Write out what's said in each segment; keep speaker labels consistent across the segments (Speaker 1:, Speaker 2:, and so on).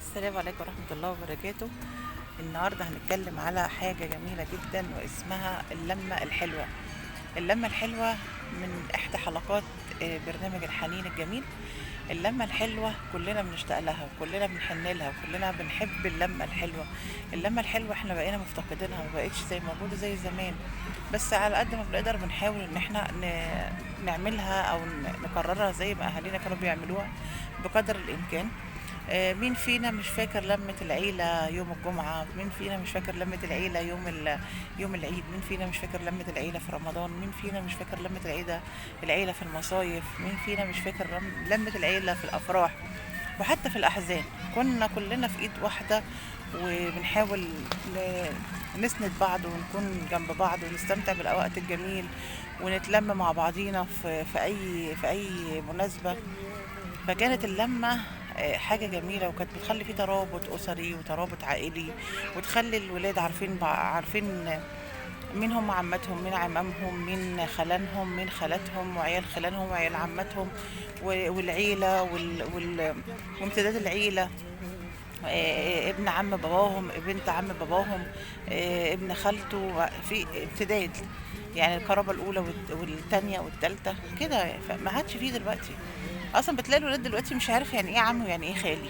Speaker 1: السلام عليكم ورحمة الله وبركاته. النهاردة هنتكلم على حاجة جميلة جدا واسمها اللمة الحلوة. اللمة الحلوة من إحدى حلقات برنامج الحنين الجميل. اللمة الحلوة كلنا بنشتاق لها وكلنا بنحن لها وكلنا بنحب اللمة الحلوة. اللمة الحلوة احنا بقينا مفتقدينها، ما بقتش زي موجودة زي زمان، بس على قد ما بنقدر بنحاول ان احنا نعملها او نكررها زي ما اهالينا كانوا بيعملوها بقدر الامكان. مين فينا مش فاكر لمة العيلة يوم الجمعة؟ مين فينا مش فاكر لمة العيلة يوم العيد؟ مين فينا مش فاكر لمة العيلة في رمضان؟ مين فينا مش فاكر لمة العيلة في المصايف؟ مين فينا مش فاكر لمة العيلة في الأفراح وحتى في الأحزان؟ كنا كلنا في إيد واحدة وبنحاول نسند بعض ونكون جنب بعض ونستمتع بالأوقات الجميل ونتلم مع بعضينا في أي مناسبة. فكانت اللمة حاجة جميلة، وكانت بتخلي فيه ترابط أسري وترابط عائلي، وتخلي الولاد عارفين مين هم عمتهم، مين عمامهم، مين خلانهم، مين خالاتهم، وعيال خلانهم وعيال عمتهم، والعيلة وامتداد العيلة، ابن عم باباهم، بنت عم باباهم، ابن خالته، في امتداد يعني القرابة الأولى والتانية والتالتة كده. فما عادش فيه دلوقتي اصلا. بتلاقي الولاد دلوقتي مش عارف يعني ايه عمي ويعني ايه خالي،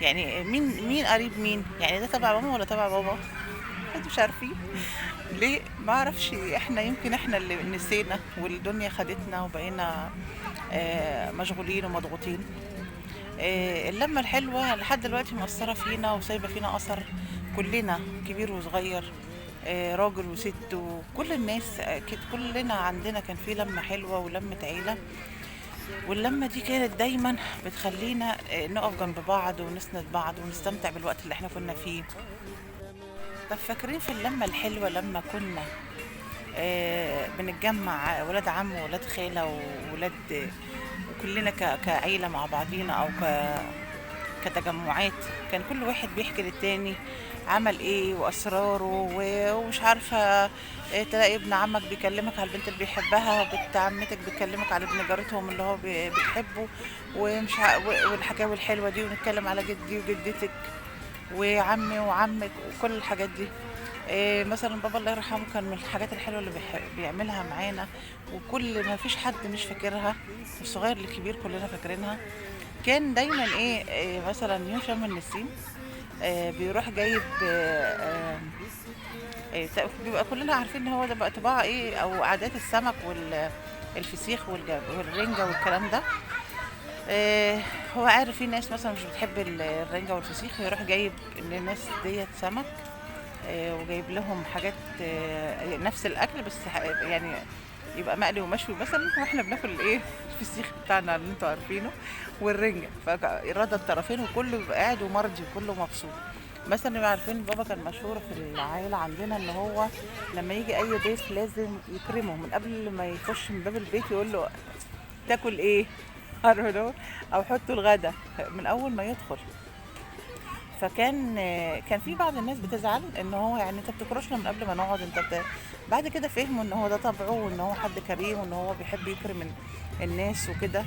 Speaker 1: يعني مين قريب مين، يعني ده تبع ماما ولا تبع بابا، انتوا مش عارفين ليه. ما اعرفش، احنا يمكن احنا اللي نسينا والدنيا خدتنا وبقينا مشغولين ومضغوطين. اللمة الحلوة لحد دلوقتي مؤثرة فينا وسايبة فينا أثر، كلنا كبير وصغير، راجل وست وكل الناس، كلنا عندنا كان في لمة حلوة ولمة عيلة، واللمة دي كانت دايما بتخلينا نقف جنب بعض ونسند بعض ونستمتع بالوقت اللي احنا كنا فيه. طب فاكرين في اللمة الحلوة لما كنا بنتجمع ولاد عم وولاد خالة وولاد، وكلنا كعيلة مع بعضينا أو كتجمعات، كان كل واحد بيحكي للتاني عمل ايه واسراره ومش عارفه إيه. تلاقي ابن عمك بيكلمك على البنت اللي بيحبها، وبنت عمتك بتكلمك على ابن جارتهم اللي هو بتحبه، ومش والحكاوي الحلوة دي، ونتكلم على جدي وجدتك وعمي وعمك وكل الحاجات دي. إيه مثلا بابا الله يرحمه كان من الحاجات الحلوة اللي بيعملها معانا، وكل ما فيش حد مش فاكرها، الصغير الكبير كلنا فاكرينها. كان دايما إيه مثلا يوم شم النسيم بيروح جايب بيبقى كلنا عارفين ان هو ده بقى طباعه ايه او عادات السمك والفسيخ والرنجه والكلام ده. هو عارف في ناس مثلا مش بتحب الرنجه والفسيخ، يروح جايب للناس ديت سمك، وجايب لهم حاجات، نفس الاكل بس يعني يبقى مقلي ومشوي مثلا، واحنا بناكل الايه الفسيخ بتاعنا اللي انتوا عارفينه والرنجه، فرضى الطرفين وكله بيبقى قاعد ومرضي وكله مبسوط. مثلا نبقى عارفين بابا كان مشهور في العائلة عندنا ان هو لما يجي اي ضيف لازم يكرمه من قبل ما يخش من باب البيت، يقول له تاكل ايه او حطوا الغدا من اول ما يدخل. فكان كان في بعض الناس بتزعل ان هو يعني انت بتكرشنا من قبل ما نقعد، انت بعد كده فهموا ان هو ده طبعه وان هو حد كريم وان هو بيحب يكرم الناس وكده.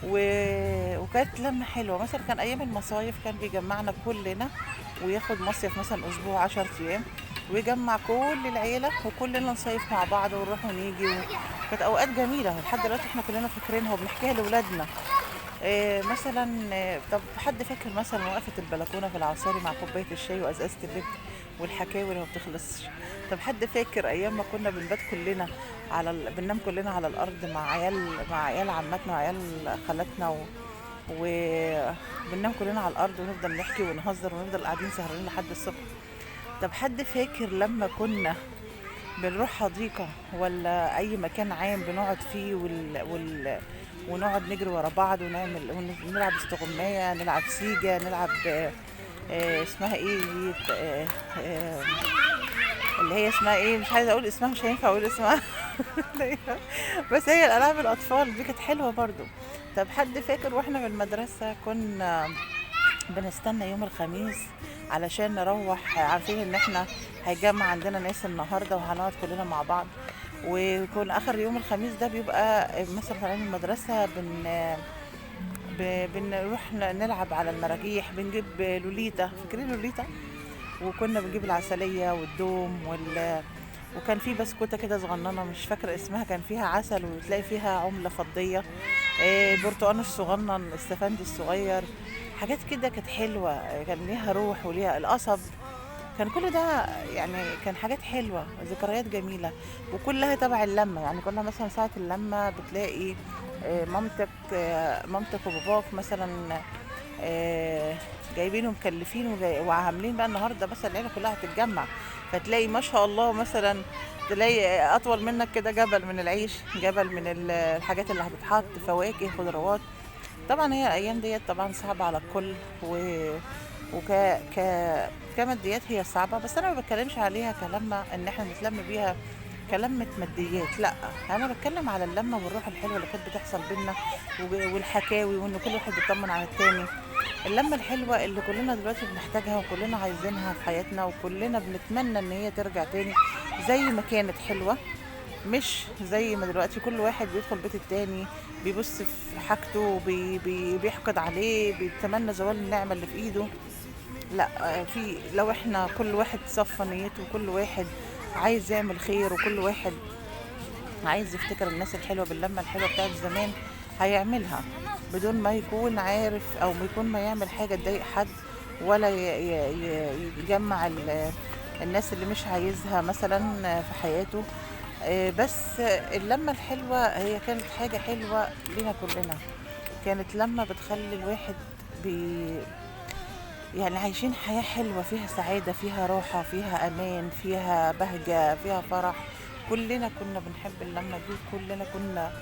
Speaker 1: وكانت لمة حلوة. مثلا كان ايام المصايف كان بيجمعنا كلنا وياخد مصيف مثلا اسبوع 10 ايام، ويجمع كل العيلة وكلنا نصيف مع بعض ونروح ونيجي. كانت اوقات جميلة لحد دلوقتي احنا كلنا فاكرينها وبنحكيها لاولادنا. مثلا طب حد فاكر مثلا وقفة البلكونة في العصاري مع كوباية الشاي وأزازة اللب والحكاوي اللي ما بتخلصش؟ طب حد فاكر أيام ما كنا بنبات كلنا على بننام كلنا على الأرض مع عيال عمتنا وعيال خالاتنا وبننام كلنا على الأرض ونفضل نحكي ونهزر ونفضل قاعدين سهرانين لحد الصبح؟ طب حد فاكر لما كنا بنروح حديقة ولا أي مكان عام بنقعد فيه ونقعد نجري ورا بعض ونلعب استغماية، نلعب سيجا، نلعب اسمها ايه دي، اللي هي اسمها ايه، مش عايزة اقول اسمها، مش هينفع اقول اسمها بس هي الالعاب الاطفال دي كانت حلوة برضو. طب حد فاكر واحنا في المدرسة كنا بنستنى يوم الخميس علشان نروح، عارفين ان احنا هيجمع عندنا ناس النهارده وهنقعد كلنا مع بعض، ويكون اخر يوم الخميس ده بيبقى مثلا طالعين من المدرسة بنروح نلعب على المراجيح، بنجيب لوليتا، فاكرين لوليتا؟ وكنا بنجيب العسلية والدوم وكان في بسكوتة كده صغننة مش فاكرة اسمها، كان فيها عسل وتلاقي فيها عملة فضية، برتقان الصغنن، السفندي الصغير، حاجات كده كانت حلوة، كان ليها روح وليها القصب، كان كل ده يعني كان حاجات حلوة، ذكريات جميلة، وكلها تبع اللمة. يعني كنا مثلا ساعة اللمة بتلاقي مامتك وباباك مثلا جايبين ومكلفين وعاملين بقى النهارده مثلا العيلة كلها هتتجمع، فتلاقي ما شاء الله مثلا تلاقي اطول منك كده جبل من العيش، جبل من الحاجات اللي هتتحط، فواكه، خضروات. طبعا هي الايام ديت طبعا صعبة على الكل، وك ك كماديات هي صعبة، بس انا ما بتكلمش عليها كلمة ان احنا نتلم بيها كلمة ماديات، لا انا بتكلم على اللمة والروح الحلوة اللي كانت بتحصل بينا، والحكاوي، وان كل واحد بيطمن على التاني. اللمة الحلوة اللي كلنا دلوقتي بنحتاجها وكلنا عايزينها في حياتنا، وكلنا بنتمنى ان هي ترجع تاني زي ما كانت حلوة، مش زي ما دلوقتي كل واحد بيدخل بيت التاني بيبص في حاجته، بيحقد عليه، بيتمنى زوال النعمة اللي في ايده. لا، في لو احنا كل واحد صفى نيته، وكل واحد عايز يعمل خير، وكل واحد عايز يفتكر الناس الحلوة باللمة الحلوة بتاعت زمان، هيعملها بدون ما يكون عارف او ما يكون ما يعمل حاجة تضايق حد، ولا يجمع الناس اللي مش عايزها مثلا في حياته. بس اللمة الحلوة هي كانت حاجة حلوة لنا كلنا، كانت لمة بتخلي الواحد يعني عايشين حياة حلوة، فيها سعادة، فيها راحة، فيها أمان، فيها بهجة، فيها فرح. كلنا كنا بنحب اللمة دي، كلنا كنا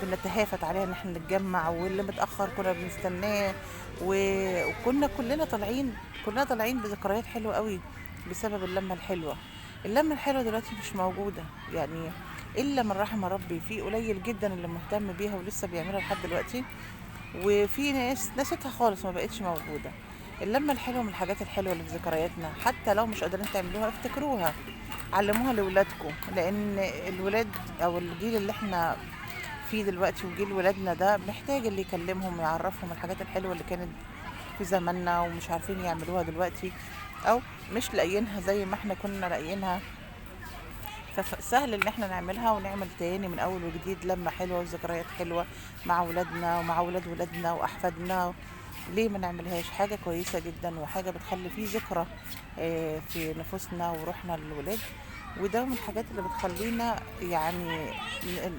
Speaker 1: بنتهافت عليها ان احنا نتجمع، واللي متأخر كنا بنستناه، وكنا كلنا طالعين بذكريات حلوة قوي بسبب اللمة الحلوة. اللمة الحلوة دلوقتي مش موجودة، يعني إلا من رحم ربي، في قليل جدا اللي مهتم بيها ولسه بيعملها لحد دلوقتي، وفي ناس نسيتها خالص ما بقتش موجودة. اللمة الحلوة من الحاجات الحلوة اللي في ذكرياتنا، حتى لو مش قادرين تعملوها افتكروها، علموها لولادكم، لأن الولاد أو الجيل اللي احنا فيه دلوقتي وجيل ولادنا ده محتاج اللي يكلمهم ويعرفهم الحاجات الحلوة اللي كانت في زماننا ومش عارفين يعملوها دلوقتي، أو مش لاقيينها زي ما احنا كنا لاقيينها. فسهل ان احنا نعملها ونعمل تاني من اول وجديد لمة حلوة وذكريات حلوة مع ولادنا ومع ولاد ولادنا واحفادنا. ليه ما نعملهاش؟ حاجة كويسة جدا، وحاجة بتخلي فيه ذكرى في نفوسنا وروحنا للولاد، وده من الحاجات اللي بتخلينا يعني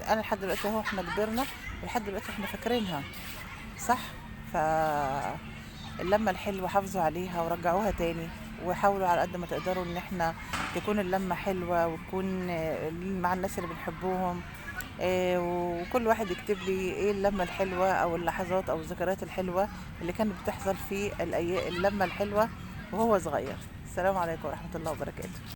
Speaker 1: انا لحد دلوقتي اهو احنا كبرنا ولحد دلوقتي احنا فاكرينها، صح؟ فاللمة الحلوة حافظوا عليها ورجعوها تاني، وحاولوا على قد ما تقدروا ان احنا تكون اللمة حلوة وتكون مع الناس اللي بنحبوهم. وكل واحد يكتب لي ايه اللمة الحلوة او اللحظات او الذكريات الحلوة اللي كانت بتحصل في اللمة الحلوة وهو صغير. السلام عليكم ورحمة الله وبركاته.